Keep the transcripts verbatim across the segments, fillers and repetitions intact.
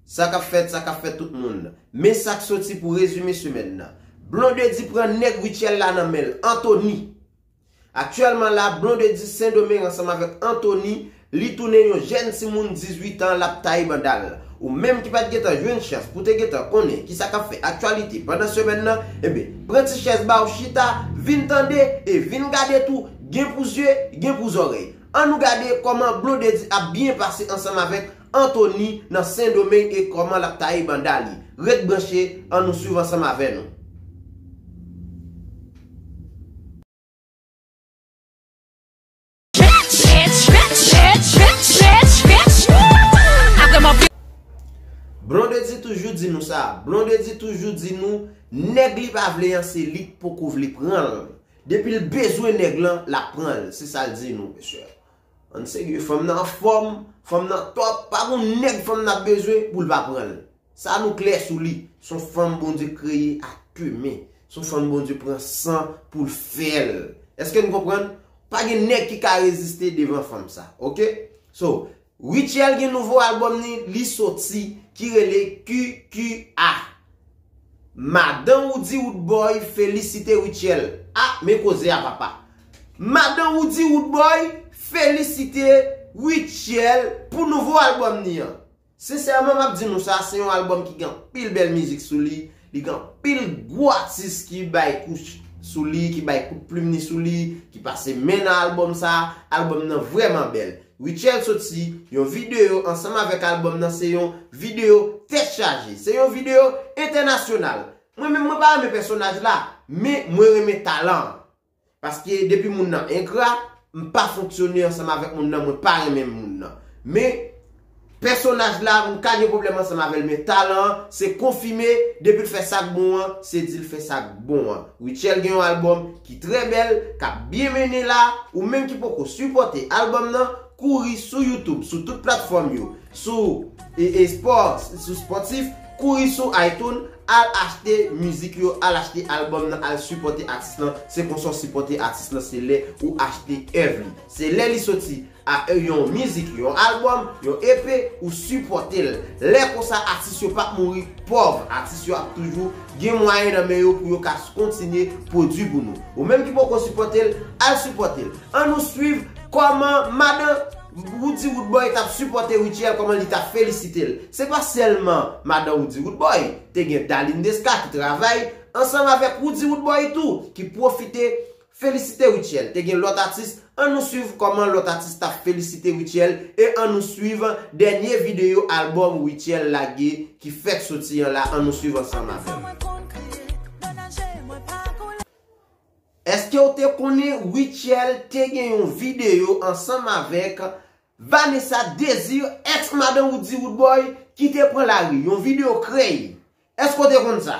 Sa k ap fèt, sa k ap fèt tout moun. Men sa k soti pou rezime semèn nan. Blondedy pran nèg Rutshelle la nan men l, Anthony. Aktyèlman la, Blondedy Sendomeng ansanm avèk Anthony, li tounen yon jèn timoun dizuit an, l ap taye banda l. Ou menm ki pa t gentan jwenn chans pou te gentan konnen kisa k ap fè aktyalite pandan semèn nan, ebyen, pran ti chèz ba w chita, vin tande e vin gade tou, gen pou zye, gen pou zòrèy. Ann nou gade kòman Blondedy ap byen pase ansanm avèk Anthony nan Sendomeng e kòman l ap taye banda li. Ret branche, ann nou swiv ansanm avè nou. Blondedy toujou di nou sa. Blondedy toujou di nou, nèg li pa vle an, se li k poko vle pran l. Depi l bezwen nèg lan, l ap pran l. Se sa l di nou, mesye. Ann serye, fanm nan anfòm, fanm nan tòp, pa gon nèg fanm nan ap bezwen pou l pa pran l. Sa nou klè sou li. Se yon fanm Bondye kreye ak de men. Se yon fanm Bondye pran san pou l fè l. Èske n konprann? Pa gen nèg ki ka reziste devan fanm sa. Oke? So, Rutshelle gen nouvo albòm ni, li soti, ki rele Q Q A. Madan Roody Roodboy felisite Rutshelle. A, men koze a papa. Madan Roody Roodboy felisite Rutshelle pou nouvo albòm ni an. Sensèman, m ap di nou sa, se yon albòm ki gen anpil bèl mizik sou li, li gen anpil gwo atis ki bay kouch sou li, ki bay kout plim ni sou li, ki pase men nan albòm sa, albòm nan vrèman bèl. Rutshelle soti yon videyo ansanm avèk albòm nan, se yon videyo tèt chaje, se yon videyo entènasyonal. Mwen menm, mwen pa renmen pèsonaj la, men mwen renmen talan an. Paske depi moun nan engra, m pa fonksyone ansanm avèk moun nan, mwen pa renmen moun nan. Men, pèsonaj la, m ka gen pwoblèm ansanm avè l, men talan an, se konfime, depi l fè sa k bon an, se di l fè sa k bon an. Rutshelle gen yon albòm ki trè bèl, k ap byen mennen la, ou menm ki poko sipòte albòm nan, kouri sou YouTube, sou tout platfòm yo, sou, e, e, spò-, sou Spotif, kouri sou iTunes, al achte mizik yo, al achte albòm nan, al sipòte atis lan. Se konsa w sipòte atis lan, se lè ou achte èv li. Se lè li soti a, e, yon mizik, yon albòm, yon E P, ou sipòte l. Lè konsa, atis yo p ap mouri pòv. Atis yo ap toujou gen mwayen nan men yo pou yo ka kontinye pwodui pou nou. Ou menm ki poko sipòte l, al sipòte l. Ann nou swiv kòman madan Roody Roodboy t ap sipòte Rutshelle, kòman li t ap felisite l. Se pa sèlman madan Roody Roodboy, te gen Darline Desca ki travay ansanm avèk Roody Roodboy tou, ki pwofite felisite Rutshelle. Te gen lòt atis, ann nou swiv kòman lòt atis t ap felisite Rutshelle e ann nou swiv dènye videyo albòm Rutshelle lage ki fèk soti an la, ann nou swiv ansanm avè m. Èske w te konnen Rutshelle te gen yon videyo ansanm avèk Vanessa Désir, èks madan Roody Roodboy, ki te pran lari? Yon videyo krèy. Èske w te konn sa?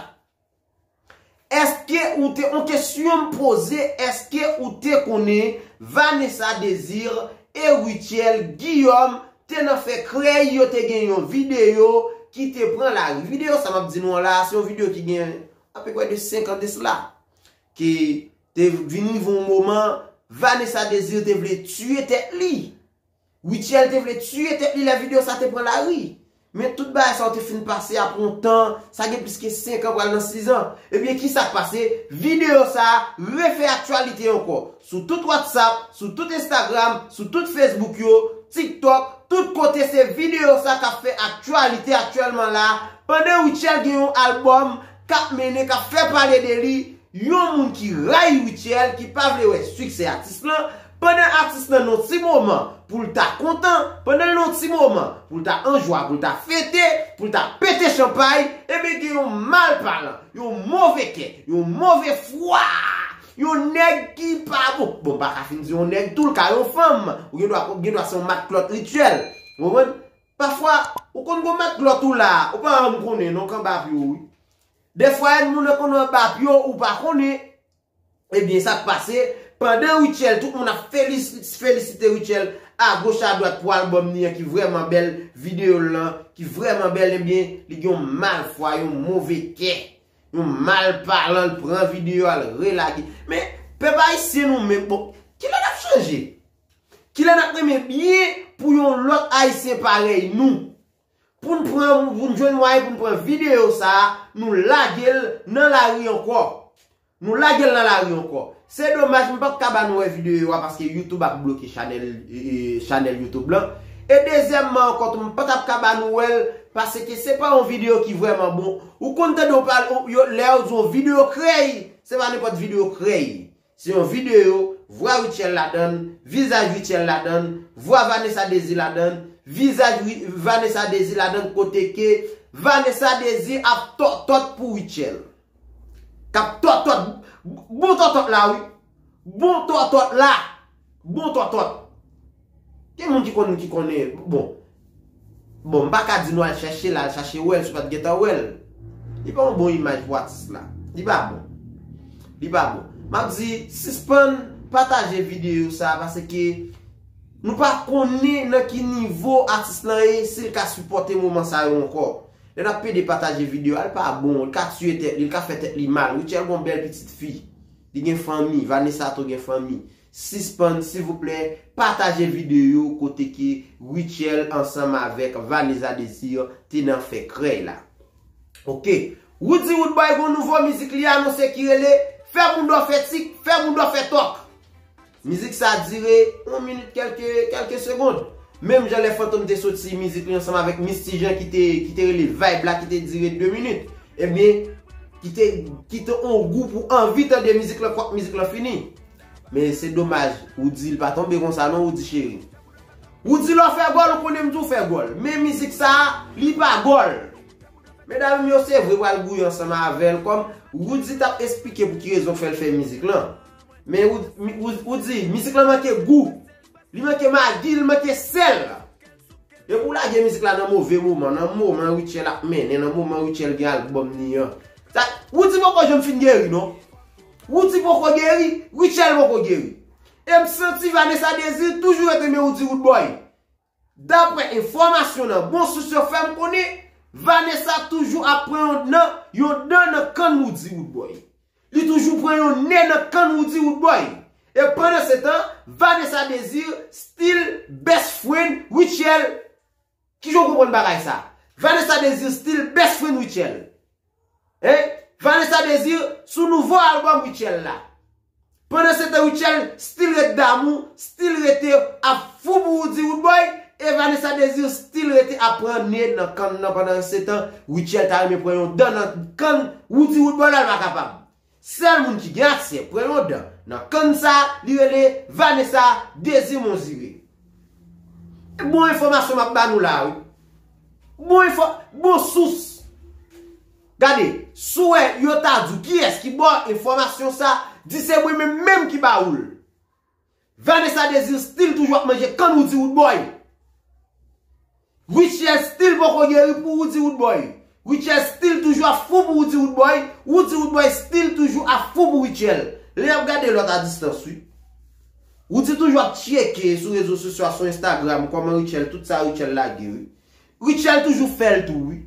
Èske ou te, yon kesyon m poze, èske ou te konnen Vanessa Désir e Rutshelle Guillaume te nan fè krèy, yo te gen yon videyo ki te pran lari? Videyo sa m ap di nou an la, se yon videyo ki gen apeprè de senk an de sila. Ki te vin rive yon moman, Vanessa Désir te vle tiye tèt li. Rutshelle te vle tiye tèt li lè videyo sa te pran lari. Men tout bagay sa yo te fin pase apre yon tan, sa gen plis ke senk an pral nan sis an. Ebyen, kisa k pase? Videyo sa refè aktyalite ankò. Sou tout WhatsApp, sou tout Instagram, sou tout Facebook yo, TikTok, tout kote se videyo sa k ap fè aktyalite aktyèlman la. Pandan Rutshelle gen yon albòm k ap mennen, k ap fè pale de li, yon moun ki rayi Rutshelle, ki pa vle wè siksè atis lan, pandan atis lan nan yon ti moman pou l ta kontan, pandan l nan yon ti moman pou l ta an jwa, pou l ta fete, pou l ta pete chanpay, ebyen gen yon malpalan, yon move kè, yon move fwa, yon nèg ki pa bon. Bon, m pa ka fin di yon nèg tou, l ka yon fanm, ou gen dwa, gen dwa se yon matlòt Rutshelle. Ou konprann? Pafwa, ou konn gon matlòt ou la, ou pa janm konnen non, k anba pye w, wi. Dèfwa, yon moun nan konn anba pye w, ou pa konnen. Ebyen, sa k pase, pandan Rutshelle, tout moun ap felis-, felisite Rutshelle agoch adwat pou albòm ni an ki vrèman bèl, videyo l lan ki vrèman bèl, ebyen, li gen yon malfwa, yon move kè, yon malpalan, l pran videyo a, l relage. Men, pèp ayisyen nou menm, bon, kilè n ap chanje? Kilè n ap renmen byen pou yon lòt Ayisyen parèy nou? pou n pran, pou n jwenn mwayen pou n pran videyo sa a, nou lage l nan lari ankò. Nou lage l nan lari ankò. Se domaj, m p ap ka ba nou wè videyo a paske YouTube ap bloke chanèl, e, e, chanèl YouTube lan. E dezyèmman ankò tou, m pa t ap ka ba nou wè l paske se pa yon videyo ki vrèman bon. Ou konn tande yo pale, yo, lè yo di yon videyo krèy, se pa nenpòt videyo krèy. Se yon videyo, vwa Rutshelle ladan l, vizaj Rutshelle ladan l, vwa Vanessa Désir ladan l, vizaj Ru- Vanessa Désir ladan l kote ke Vanessa Désir ap tòtòt pou Rutshelle. K ap tòtòt, bon tòtòt la wi. Bon tòtòt la. Bon tòtòt. Gen moun ki konn, ki konnen, bon. Bon, m pa ka di nou al chèche l, al chache wè l, si w pa t gentan wè l. Li pa yon bon imaj pou atis la. Li pa bon. Li pa bon. M ap di, sispann pataje videyo sa a, paske nou pa konnen nan ki nivo atis lan ye, si l ka sipòte moman sa yo ankò. Lè n ap pede pataje videyo a, li pa bon, li ka tiye tèt li, li ka fè tèt li mal. Rutshelle gon bèl pitit fi. Li gen fanmi, Vanessa tou gen fanmi. Sispann, silvouplè, pataje videyo kote ke Rutshelle ansanm avèk Vanessa Désir te nan fè krèy la. Ok. Roody Roodboy gon nouvo mizik li anonse ki rele Fè bouda w fè tik, fè bouda w fè tòk. Mizik sa dire yon minit kèlke, kèlke segonn. Menm jan lè Fantom te soti mizik li ansanm avèk Misty Jean ki te, ki te rele Vibe la, ki te dire de minit. Ebyen, ki te, ki te on gou pou anvi tande mizik lan, kwak mizik lan fini. Men se domaj, Roody li pa tonbe konsa non, Roody cheri. Roody lè w fè gòl, ou konnen m di w fè gòl. Men mizik sa, li pa gòl. Medam yo, se vre pral gouye ansanm avè l, kòm Roody t ap esplike pou ki rezon fè l fè mizik lan. Men Roody, Roody, Roody, mizik lan manke gou. Li manke magi, li manke sèl. Depi w lage mizik la nan move moman, nan moman Rutshelle ap mennen, nan moman Rutshelle gen albòm ni an. Sa, Roody poko janm fin geri non. Roody poko geri, Rutshelle poko geri. E m santi Vanessa Désir toujou ret renmen Roody Roodboy. Daprè enfòmasyon nan bon sous yo fè m konnen, Vanessa toujou ap pran yon nan, yon dan nan kann Roody Roodboy. Li toujou pran yon nen nan kann Roody Roodboy. E pandan se tan, Vanessa Désir still best friend Rutshelle. Kijan w konprann bagay sa? Vanessa Désir still best friend Rutshelle. Hein? Vanessa Désir sou nouvo albòm Rutshelle la. Pandan se tan Rutshelle still ret damou, still rete ap fou pou Roody Roodboy, e Vanessa Désir still rete ap pran nen nan kann nan pandan se tan Rutshelle ta renmen pran yon dan nan kann Roody Roodboy la, l pa kapab. Sèl moun ki gen aksè pran yon dan nan kann sa, li rele Vanessa Désir Monzire. Bon enfòmasyon m ap ba nou la wi. Bon enfò, bon sous. Gade, si w wè yo ta di w kiyès ki ba w enfòmasyon sa, di se mwen menm menm ki ba ou l. Vanessa Désir still toujou ap manje kann Roody Roodboy. Rutshelle still poko geri pou Roody Roodboy. Rutshelle still toujou ap fou pou Roody Roodboy. Roody Roodboy still toujou ap fou pou Rutshelle. Lè y ap gade lòt a distans wi. Roody toujou ap tcheke sou rezo sosyo a, sou Instagram, kòman Rutshelle, tout sa Rutshelle lage wi. Rutshelle toujou fè l tou wi.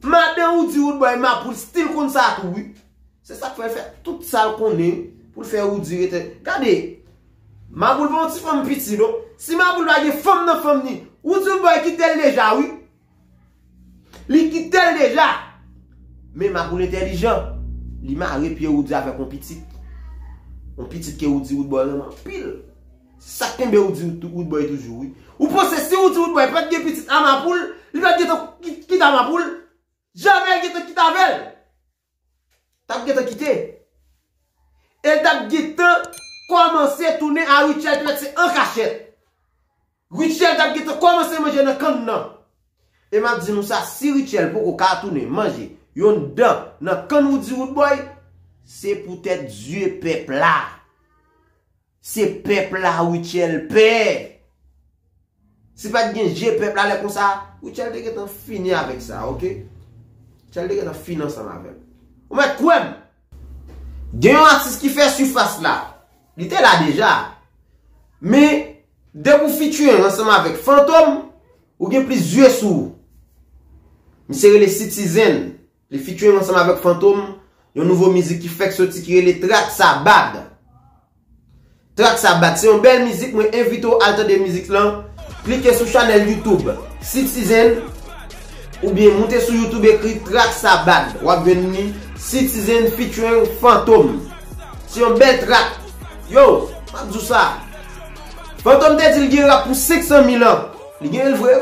Madan Roody Roodboy Mapoul still konn sa tou wi. Se sa k fè l fè tout sa l konnen pou l fè Roody rete. Gade, Mapoul pa yon ti fanm piti non. Si Mapoul pa gen fanm nan fanm ni, Roody Roodboy kite l deja wi. Li kite l deja. Men Mapoul entèlijan. Li mare pye Roody avèk yon pitit. Yon pitit ke Roody Roodboy renmen anpil. Se sa k kenbe Roody Roodboy toujou wi. Ou panse si Roody Roodboy pa t gen pitit a Mapoul, li pa t gentan ki- kite a Mapoul? Jamè l gentan kite avè l. T ap gentan kite. E l t ap gentan kòmanse tounen a Rutshelle, petèt se an kachèt. Rutshelle t ap gentan kòmanse manje nan kann nan. E m ap di nou sa, si Rutshelle poko ka tounen manje yon dan nan kann Roody Roodboy, se poutèt zye pèp la. Se pèp la Rutshelle pè. Si pa t gen je pèp la lè konsa, Rutshelle te gentan fini avèk sa, ok? Rutshelle te gentan fini ansanm avè l. Ou mèt kwè m. Gen yon atis ki fè sifas la. Li te la deja. Men, depi w featuring ansanm avèk Fantom, ou gen plis zye sou ou. Misye rele Citizen. Li featuring ansanm avèk Fantom, yon nouvo mizik ki fèk soti ki rele Trak Sa Bad. Trak Sa Bad, se yon bèl mizik, mwen envite w al tande mizik lan. Klike sou chanèl YouTube Citizen, Oubyen moute sou YouTube, ekri trak sa bad. W ap jwenn li, Citizen featuring Fantom. Se yon bèl trak. Yo, m ap di w sa. Fantom te di l gen rap pou senk san mil an. Li genyen l vre.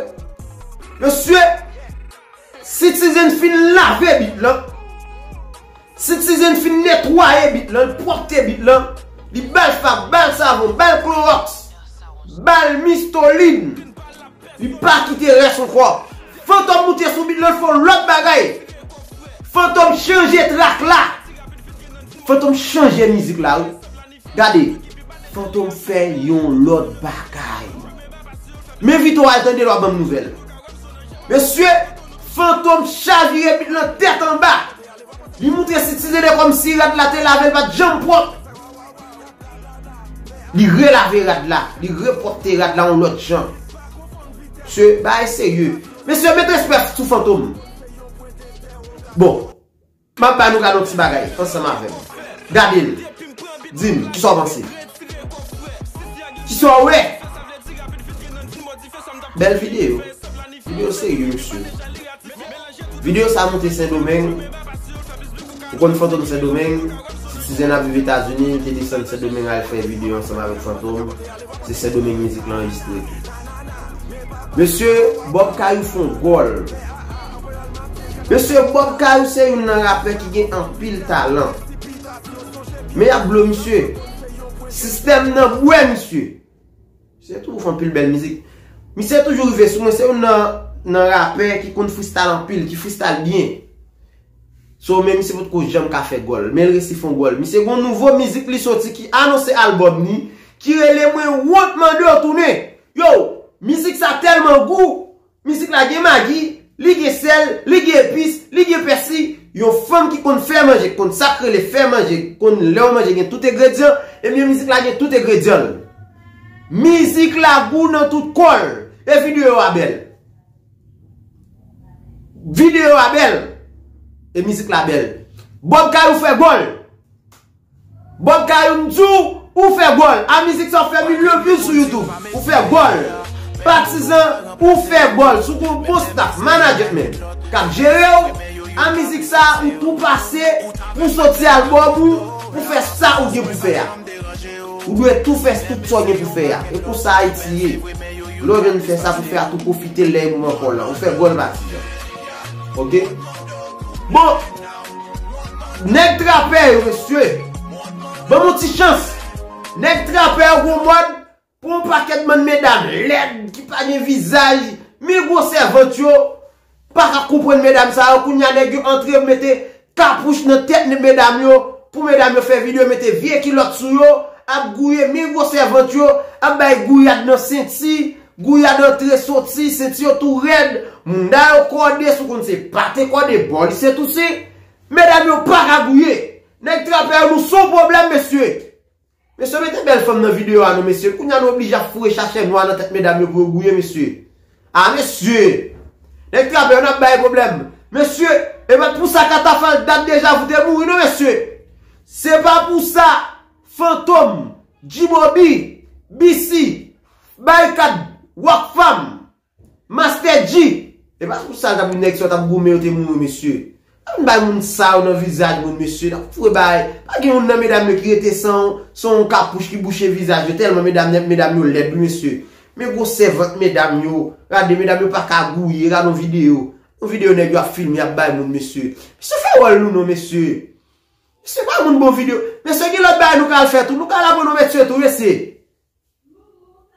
Mesye, Citizen fin lave bit lan. Citizen fin netwaye bit lan, li pwòpte bit lan. Li ba l fab, ba l savon, ba l klowòks, ba l mistolin. Li pa kite rès ankò. Fantom moute sou bit lan, l fè yon lòt bagay. Fantom chanje trak la. Fantom chanje mizik la, wi. Gade, Fantom fè yon lòt bagay. Men Vito al tande l w ap ban m nouvèl. Mesye, Fantom chavire bit lan tèt anba. Li moutre Citizen e kòmsi rad la te lave, l pa t janm pwòp. Li relave rad la, li repwòpte rad la yon lòt jan. Mesye, bagay serye. Mesye, met respè sou Fantom. Bon, m ap ba nou gade yon ti bagay ansanm avè m. Gade l. Di m, kisa w panse? Kisa w wè? Bèl videyo. Videyo serye, mesye. Videyo sa monte Sendomeng. Ou konn Fantom Sendomeng. Citizen ap viv Etazini, li te desann Sendomeng al fè videyo ansanm avèk Fantom. Se Sendomeng mizik lan anrejistre tou. Mesye, Bob Kayou fè yon gòl. Mesye, Bob Kayou se youn nan rapè ki gen anpil talan. Men y ap blo misye. Sistèm nan bwè misye. Misye toujou fè anpil bèl mizik. Misye toujou rive sou mwen. Se youn nan, nan rapè ki konn freestyle anpil, ki freestyle byen. So, men misye potko janm ka fè gòl. Men l resi fè yon gòl. Misye gon nouvo mizik li soti ki anonse albòm li, ki rele Mwen Wont Mande W Tounen. Yo, mizik sa tèlman gou. Mizik la gen magi, li gen sèl, li gen epis, li gen pèsi. Yon fanm ki konn fè manje, konn sa k rele fè manje, konn lè yon manje gen tout engredyan, ebyen mizik la gen tout engredyan l. Mizik la gou nan tout kò l. E videyo a bèl. Videyo a bèl. E mizik la bèl. Bob Kayou fè gòl. Bob Kayou m di w, ou fè gòl. A mizik sa w fè milyon views sou YouTube. Ou fè gòl. Patizan, ou fè gòl. Si w gon bon staff, management k ap jere w, a mizik sa ou tou pase pou soti albòm ou, pou fè sa ou gen pou fè a. Ou dwe tou fè tout sa w gen pou fè a. E konsa Ayiti ye. Lè w jwenn fè sa pou fè a, tou pwofite lè e moman pa w lan. Ou fè gòl, patizan. Oke? Bon, nèg trapè yo, mesye, ban m yon ti chans. Nèg trapè yo gwo mòd pou yon pakèt bann medam lèd ki pa gen vizaj, men gwosè vant yo, pa ka konprann medam sa yo. Kounye a nèg yo antre mete kapouch nan tèt medam yo, pou medam yo fè videyo mete vye kilòt sou yo, ap gouye men gwosè vant yo, ap bay gouyad nan senti, gouyad antre soti, senti yo tou rèd, mouda yo kòde, si w konn se pate kòde, bò li se touse. Medam yo pa ka gouye. Nèg trapè yo, nou se yon pwoblèm, mesye. Mesye, mete bèl fanm nan videyo a non, mesye. Kounye a nou oblije ap foure chachè nwa nan tèt medam yo pou yo gouye, mesye. A, mesye. Nèg trapè yo, n ap bay pwoblèm. Mesye, e pa t pou sa Katafal dat deja voute mouri non, mesye. Se pa pou sa Fantom, G-Mobi, B C, Barikad, Rockfam, Master G. E pa pou sa l t ap di nèg sa yo t ap goumen yo te mouri, mesye. Pa vin bay moun sa yo nan vizaj moun, mesye. N ap foure bagay. Pa gen youn nan medam yo ki rete san, san yon kapouch ki bouche vizaj yo. Tèlman medam, medam yo lèd, wi, mesye. Men gwosè vant medam yo. Gade, medam yo pa ka gouye. Gade yon videyo. Yon videyo nèg yo ap filme, ap bay moun, mesye. Mesye, fè wòl nou non, mesye. Mesye, bay moun bon videyo. Mesye, gen lòt bagay nou ka al fè tou. Nou ka al abone yon mesye tou, mesye.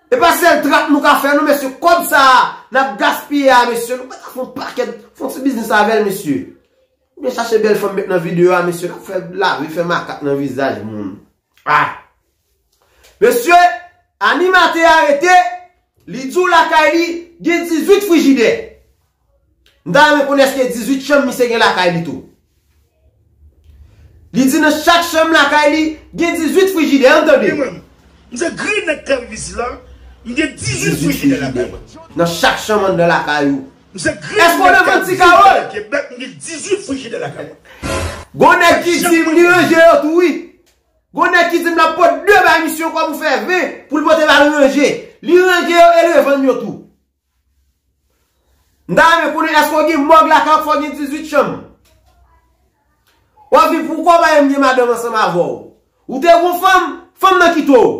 E pa sèl trap nou ka fè non, mesye. Kòb sa a n ap gaspiye a, mesye, nou pa ka fè yon pakèt, fè yon ti biznis avè l, mesye. Oubyen chache bèl fanm met nan videyo a, mesye, n ap fè lave, fè makak nan vizaj moun. Ah! Mesye, animatè a rete, li di w lakay li gen dizuit frijidè. M ta renmen konnen èske dizuit chanm misye gen lakay li tou. Li di nan chak chanm lakay li, gen dizuit frijidè, ann tande. Li menm, m se grenn nèg k ap viv isi la, m gen dizuit frijidè lakay mwen. Nan chak chanm anndan lakay ou. M se grenn nèg k ap viv isi la, Kebèk, m gen dizuit frijidè lakay mwen. Gon nèg ki di m li ranje yo tou, wi. Gon nèg ki di m l ap pot de bay misye kòb ou fè ven pou l pote ba l ranje. Li ranje yo e l revann yo tou. M ta renmen konnen èske w gen mòg lakay ou, fò w gen dizuit chanm. W ap viv pou kò w, pa menm gen madanm ansanm avè w. Ou te gon fanm, fanm nan kite w.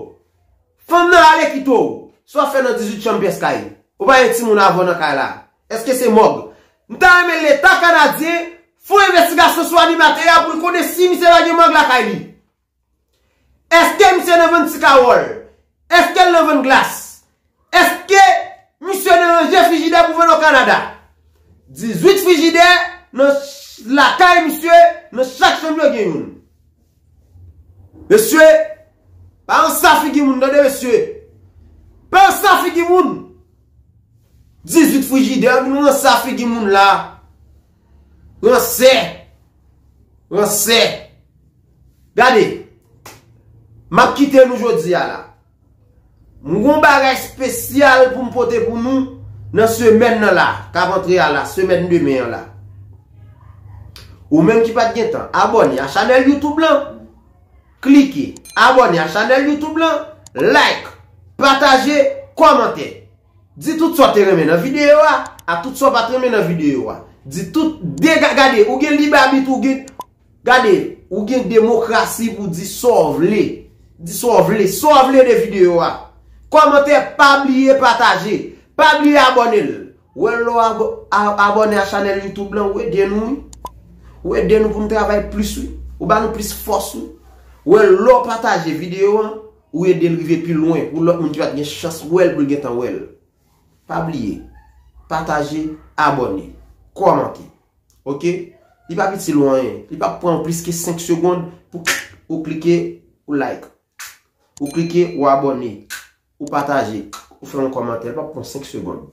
Fanm nan ale kite w. Sa w ap fè nan dizuit chanm pyès kay? Ou pa gen timoun avè w nan kay la. Èske se mòg? M ta renmen Leta kanadyen fè yon envestigasyon sou animatè a pou l konnen si misye pa gen mòg lakay li. Èske misye nan vann ti kawòl? Èske l nan vann glas? Èske misye nan ranje frijidè pou vann o Kanada? Dizuit frijidè nan ch- lakay misye, nan chak chanm yo gen youn. Mesye, pa ranse a figi moun, tande mesye. Pa ranse a figi moun. Dizuit frijidè, nou ranse a figi moun la. Ransè. Ransè. Gade, m ap kite nou jodi a la. M gon bagay espesyal pou m pote pou nou nan semèn nan la, k ap antre a la, semèn demen an la. Ou menm ki pa t gen tan abòne a chanèl YouTube lan, klike abòne a chanèl YouTube lan, like, pataje, kòmante. Di tout sa w te renmen nan videyo a, a tout sa w pa t renmen nan videyo a. Di tout, de, gade, ou gen lib abit, ou gen, gade, ou gen demokrasi pou di sa w vle. Di sa w vle, sa w vle de videyo a. Kòmante, pa bliye pataje, pa bliye abòne l. Ou wè lè w abo- a- abòne a chanèl YouTube lan, ou ede nou, wi. Ou ede nou pou n travay plis, wi. Ou ba nou plis fòs, wi. Ou wè lè w pataje videyo an, ou ede l rive pi lwen, pou lòt moun ki pa t gen chans wè l, pou l gentan wè l. Pa bliye, pataje, abòne, kòmante. Oke? Li p ap itil ou anyen. Li p ap pran ou plis ke senk segonn pou ou klike, ou like. Ou klike, ou abòne, ou pataje, ou fè yon kòmantè. Li p ap pran senk segonn.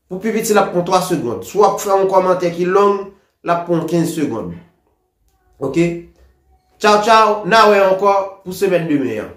Pou pi piti, l ap pran twa segonn. Si w ap fè yon kòmantè ki long, l ap pran kenz segonn. Oke? Tchaw, tchaw, n a wè ankò pou semèn demen an.